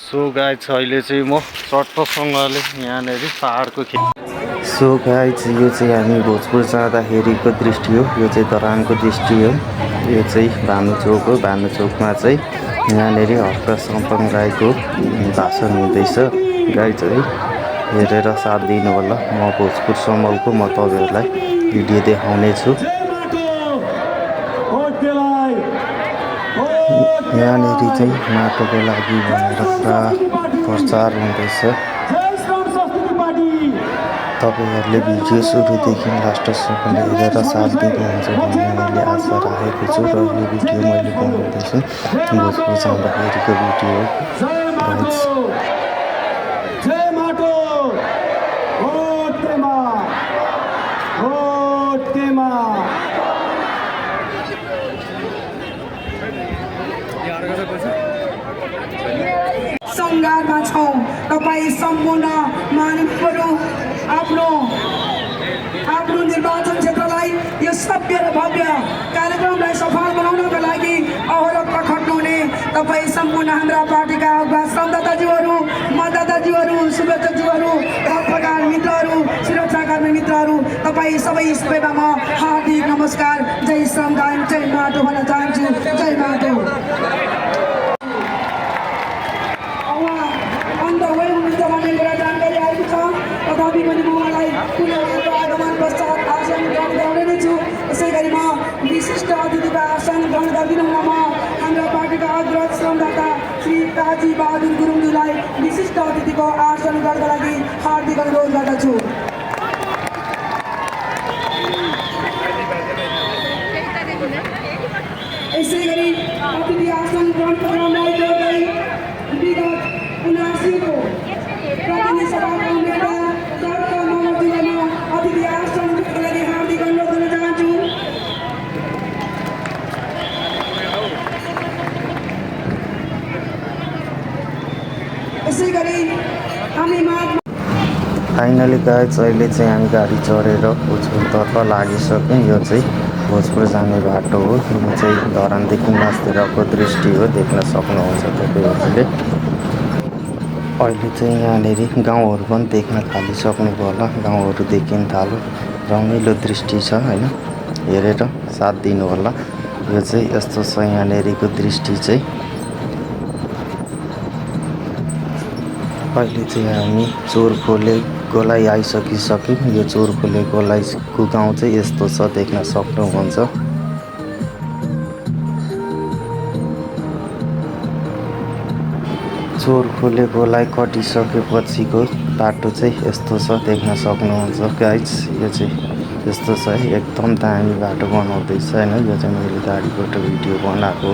So guys अहिले चाहिँ म चट्टसँगले यहाँनिर पाहाडको सो गाइज यो चाहिँ हामी भोजपुर जाँदाखेरिको दृष्टि हो। यो चाहिँ धरानको दृष्टि हो। यो चाहिँ भानुचोक हो। भानुचोकमा चाहिँ यहाँनिर हर्क सम्पङ राईको भाषण हुँदैछ गाइज है। हेरेर साथ दिनु होला। म भोजपुर समलको म तपाईँहरूलाई भिडियो देखाउने छु। यहाँनिर चाहिँ माटोको लागि भनेर पुरा प्रचार हुँदैछ। तपाईहरूले भिडियो सुरुदेखि लास्टसम्म हेरेर साथ दिनुहुन्छ भन्ने मैले आशा राखेको छु। र यो भिडियो मैले बनाउँदैछु भोजपुर जाँदाखेरिको भिडियो हो। सङ्घारमा छौँ। तपाईँ सम्पूर्ण मानिसहरू आफ्नो निर्वाचन क्षेत्रलाई यो सभ्य र भव्य कार्यक्रमलाई सफल बनाउनका लागि अहोरहर खट्नुहुने तपाईँ सम्पूर्ण हाम्रा पार्टीका संवाददाताज्यूहरू, मतदाताज्यूहरू, शुभेच्छकज्यूहरू, पत्रकार मित्रहरू, सुरक्षाकर्मी मित्रहरू, तपाईँ सबैमा म हार्दिक नमस्कार, जय श्रमदान, जय माटो भन्न चाहन्छु। जय माटो। तथापि पनि म उहाँलाई कुनै आगमन पश्चात आसन ग्रहण गराउने छु। यसै गरी म विशिष्ट अतिथिका आसन ग्रहण गरिदिनुमा म हाम्रा पार्टीका अग्रज श्रमदाता श्री काजी बहादुर गुरुङज्यूलाई विशिष्ट अतिथिको आसन ग्रहणका लागि हार्दिक अनुरोध गर्दछु। यसै गरी अतिथि आसन ग्रहण प्रोग्रामलाई जोड्दै विगत 79 को प्रतिनिधि सभाका उम्मेदवार अतिथि आसन ग्रहणका लागि हार्दिक अनुरोध गर्न चाहन्छु। यसै गरी हामी फाइनली गाइज अहिले चाहिँ हामी गाडी चढेर भोजपुरतर्फ लागिसक्यौँ। यो चाहिँ भोजपुर जाने बाटो हो। यो चाहिँ धरानदेखि मास्तिरको दृष्टि हो। देख्न सक्नुहुन्छ तपाईँहरूले। अहिले चाहिँ यहाँनिर गाउँहरू पनि देख्न थालिसक्नुभयो होला। गाउँहरू देखिन थाल्यो। रमाइलो दृष्टि छ होइन। हेरेर साथ दिनु होला। यो चाहिँ यस्तो छ यहाँनिरको दृष्टि चाहिँ। अहिले चाहिँ हामी चोरखोले गोलाइ आइसकिसक्यौँ। यो चोरखोले गोलाइको गाउँ चाहिँ यस्तो छ, देख्न सक्नुहुन्छ। चोरखोले गोलाइ कटिसकेपछिको बाटो चाहिँ यस्तो छ, देख्न सक्नुहुन्छ गाइज। यो चाहिँ यस्तो छ है। एकदम दामी बाटो बनाउँदैछ होइन। यो चाहिँ मैले गाडीबाट भिडियो बनाएको,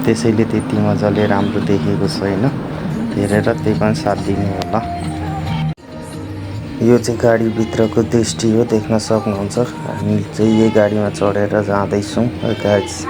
त्यसैले त्यति मजाले राम्रो देखेको छैन। हेरेर त्यही पनि साथ दिनु होला। यो चाहिँ गाडीभित्रको दृष्टि हो, देख्न सक्नुहुन्छ। हामी चाहिँ यही गाडीमा चढेर जाँदैछौँ गाइज।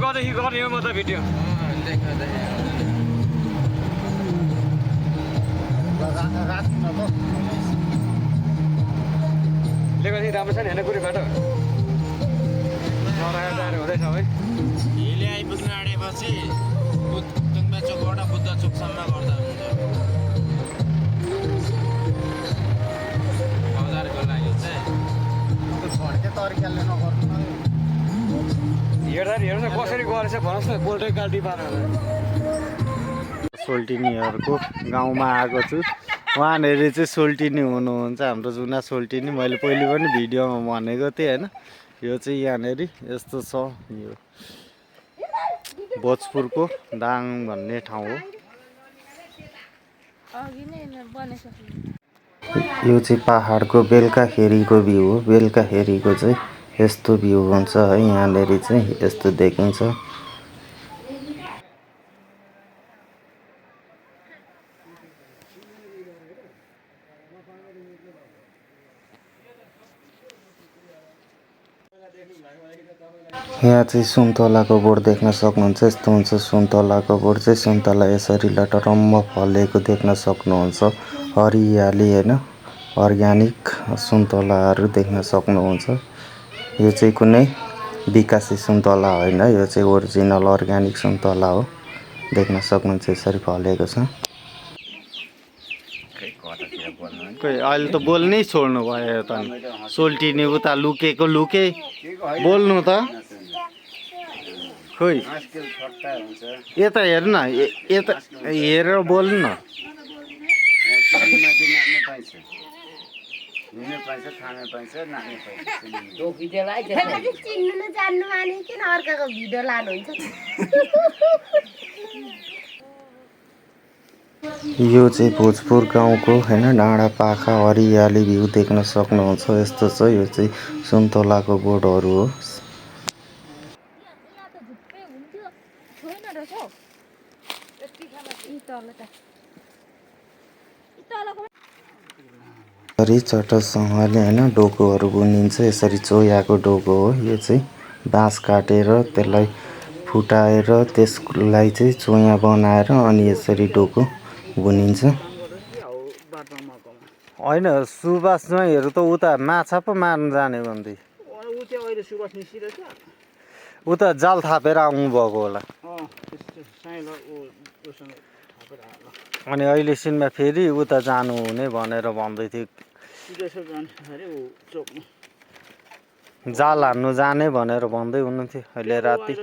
गर्दैछु गर्ने हो म त भिडियो लेखेपछि राम्रो छ नि होइन। कुनै बाटो हुँदैछ है। हिले आइपुग्न आँटेपछि टुङ्बा चोकबाट बुद्ध चोकसम्म गर्दा हुन्छ। औजारको लागि चाहिँ तरिकाले नगर्नु हेर्दा नि हेर्नुहोस् न कसरी गरेछ भन्नुहोस् न पोल्ट्री काल्टी पारेर सोल्टिनीहरूको गाउँमा आएको छु। उहाँहरूले चाहिँ सोल्टिनी हुनुहुन्छ, हाम्रो जुना सोल्टिनी। मैले पहिले पनि भिडियोमा भनेको थिएँ होइन। यो चाहिँ यहाँनिर यस्तो छ। यो भोजपुरको दाङ भन्ने ठाउँ हो। यो चाहिँ पहाडको बेलुकाखेरिको भ्यू हो। बेलुकाखेरिको चाहिँ यस्तो भ्यू हुन्छ है। यहाँनिर चाहिँ यस्तो देखिन्छ। यहाँ चाहिँ सुन्तलाको बोट देख्न सक्नुहुन्छ। यस्तो हुन्छ सुन्तलाको बोट चाहिँ। सुन्तला यसरी लटरम्म फलेको देख्न सक्नुहुन्छ। हरियाली होइन, अर्ग्यानिक सुन्तलाहरू देख्न सक्नुहुन्छ। यो चाहिँ कुनै विकासी सुन्तला होइन, यो चाहिँ ओरिजिनल अर्ग्यानिक सुन्तला हो। देख्न सक्नुहुन्छ यसरी फलेको छ। खोइ अहिले त बोल्नै छोड्नु भयो त। सोल्टिनी उता लुकेको लुके, बोल्नु त। खोइ यता हेर्नु न, यता हेरेर बोल्नु न। चिन्नु जान्नु माने किन अर्काको भिडियो लानुहुन्छ? यो चाहिँ भोजपुर गाउँको होइन डाँडा पाखा हरियाली भ्यू देख्न सक्नुहुन्छ। यस्तो छ। यो चाहिँ सुन्तलाको बोटहरू हो। यसरी चटसँगले होइन डोकोहरू बुनिन्छ। यसरी चोयाको डोको हो। यो चाहिँ बाँस काटेर त्यसलाई फुटाएर त्यसलाई चाहिँ चोया बनाएर अनि यसरी डोको बुनिन्छ। होइन सुबास ज्वाइँहरू त उता माछा पो मार्नु जाने भन्दै। उता जाल थापेर आउनु भएको होला। अनि अहिले सिनमा फेरि उता जानु हुने भनेर भन्दै थियो। जाल हान्नु जाने भनेर भन्दै हुनुहुन्थ्यो अहिले राति।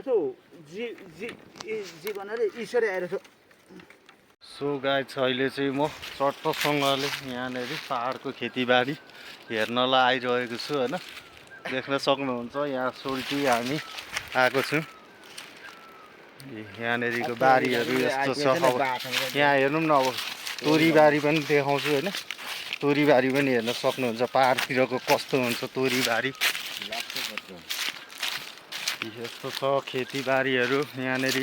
सो गाइस अहिले चाहिँ म चट्टसँगले यहाँनिर पहाडको खेतीबारी हेर्नलाई आइरहेको छु होइन। देख्न सक्नुहुन्छ यहाँ सोल्टी हामी आएको छौँ। यहाँनिरको बारीहरू यस्तो छ। अब यहाँ हेर्नु न, अब तोरीबारी पनि देखाउँछु होइन। तोरीबारी पनि हेर्न सक्नुहुन्छ पहाडतिरको कस्तो हुन्छ तोरीबारी। यस्तो छ खेतीबारीहरू यहाँनिर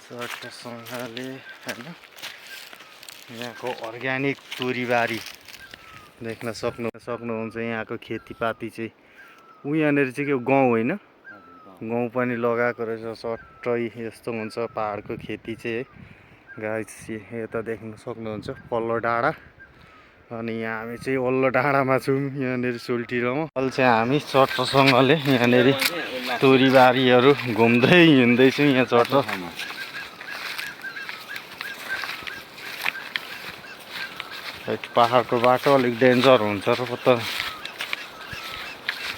चट्टसँगले होइन। यहाँको अर्ग्यानिक तोरीबारी देख्न सक्नुहुन्छ। यहाँको खेतीपाती चाहिँ यहाँनिर चाहिँ के गाउँ होइन, गाउँ पनि लगाएको रहेछ। सट्टै यस्तो हुन्छ पहाडको खेती चाहिँ है गाइस। यता देख्न सक्नुहुन्छ पल्लो डाँडा। अनि यहाँ हामी चाहिँ वल्लो डाँडामा छौँ। यहाँनिर सोल्टिरमा अहिले चाहिँ हामी चट्टसँगले यहाँनिर तोरीबारीहरू घुम्दै हिँड्दैछौँ। यहाँ चट्ट पहाडको बाटो अलिक डेन्जर हुन्छ र त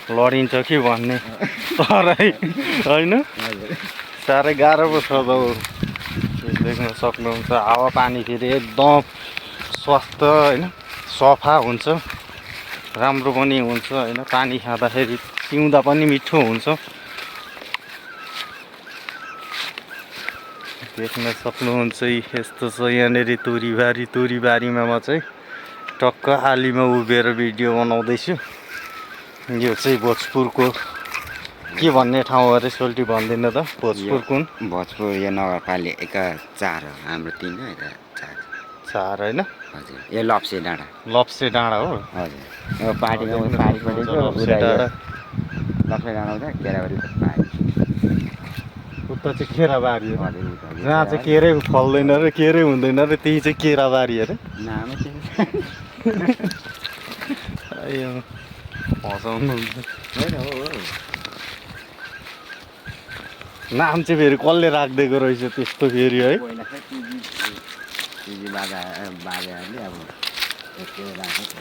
लडिन्छ कि भन्ने तरै होइन। साह्रै गाह्रो पो छ त। देख्न सक्नुहुन्छ हावापानी फेरि एकदम स्वास्थ्य होइन, सफा हुन्छ, राम्रो पनि हुन्छ होइन। पानी खाँदाखेरि पिउँदा पनि मिठो हुन्छ। देख्न सक्नुहुन्छ यस्तो छ यहाँनिर तोरीबारी। तोरीबारीमा म चाहिँ टक्क आलीमा उभिएर भिडियो बनाउँदैछु। यो चाहिँ भोजपुरको के भन्ने ठाउँ अरे सोल्टी भन्दिनँ त। भोजपुर कुन? भोजपुर यो नगरपालिका 4 हो। हाम्रो 3 हो, यता 4 होइन। हजुर यो लप्से डाँडा। लप्से डाँडा हो हजुर यो पार्टीको पारिपट्टिको लप्से डाँडा। लप्से डाँडा हुँदा केराबारी पारि। उता चाहिँ केराबारी हो। हजुर उता जहाँ चाहिँ केरै फल्दैन र केरै हुँदैन र त्यही चाहिँ केराबारी अरे। नामै के हँसाउनुहुन्छ। होइन हो नाम चाहिँ फेरि कसले राखिदिएको रहेछ त्यस्तो फेरि है। पहिला चाहिँ टिभी बाजाहरूले अब यस्तो राखेको।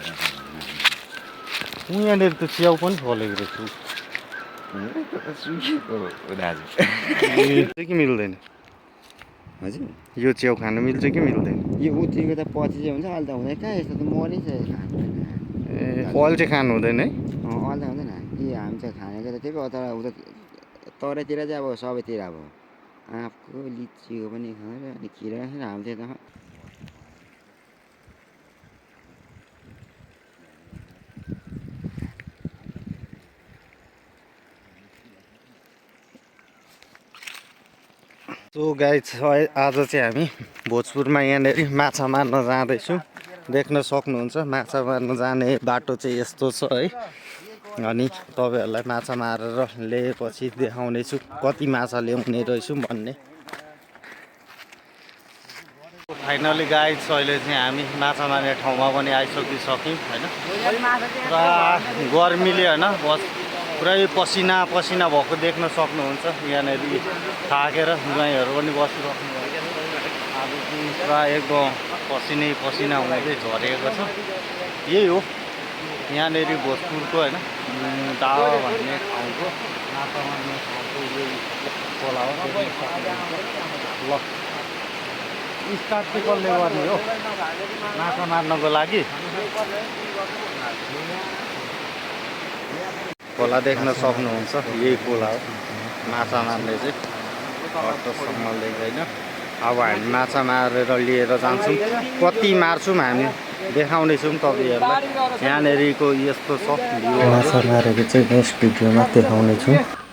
यहाँनिर त च्याउ पनि फलेको रहेछ। सुकेको हो दाजु मिल्छ कि मिल्दैन हजुर यो च्याउ खानु मिल्छ कि मिल्दैन यो उत्रिको त पछि चाहिँ हुन्छ अहिले त हुँदैन कहाँ यस्तो त मरिन्छ खानु ए अहिले चाहिँ खानु हुँदैन है अहिले त हुँदैन यी हामी चाहिँ खानेको त त्यही हो तर उता तराईतिर चाहिँ अब सबैतिर अब आँपको लिचीको पनि खाएर अनि खिरा हामी चाहिँ त सो गाइज आज चाहिँ हामी भोजपुरमा यहाँनिर माछा मार्न जाँदैछौँ देख्न सक्नुहुन्छ माछा मार्न जाने बाटो चाहिँ यस्तो छ है अनि तपाईँहरूलाई माछा मारेर ल्याएपछि देखाउनेछु कति माछा ल्याउने रहेछु भन्ने फाइनली गाइज अहिले चाहिँ हामी माछा मार्ने ठाउँमा पनि आइसकिसक्यौँ होइन पुरा गर्मीले होइन बस पुरै पसिना पसिना भएको देख्न सक्नुहुन्छ यहाँनिर थाकेर ज्वाइँहरू पनि बसिराख्नु भएको आज चाहिँ पुरा एकदम पसिनै पसिना हुँदै झरेको छ यही हो यहाँनिर भोजपुरको होइन दावा भन्ने ठाउँको माछा मार्ने ठाउँको यही खोला हो ल स्टार्ट चाहिँ कसले गर्ने हो माछा मार्नको लागि खोला देख्न सक्नुहुन्छ यही खोला हो माछा मार्ने चाहिँ अटोसम्म होइन अब हामी माछा मारेर लिएर जान्छौँ कति मार्छौँ हामी देखाउनेछौँ तपाईँहरूलाई यहाँनिरको यस्तो छ माछा मारेको चाहिँ नेक्स्ट भिडियोमा देखाउनेछौँ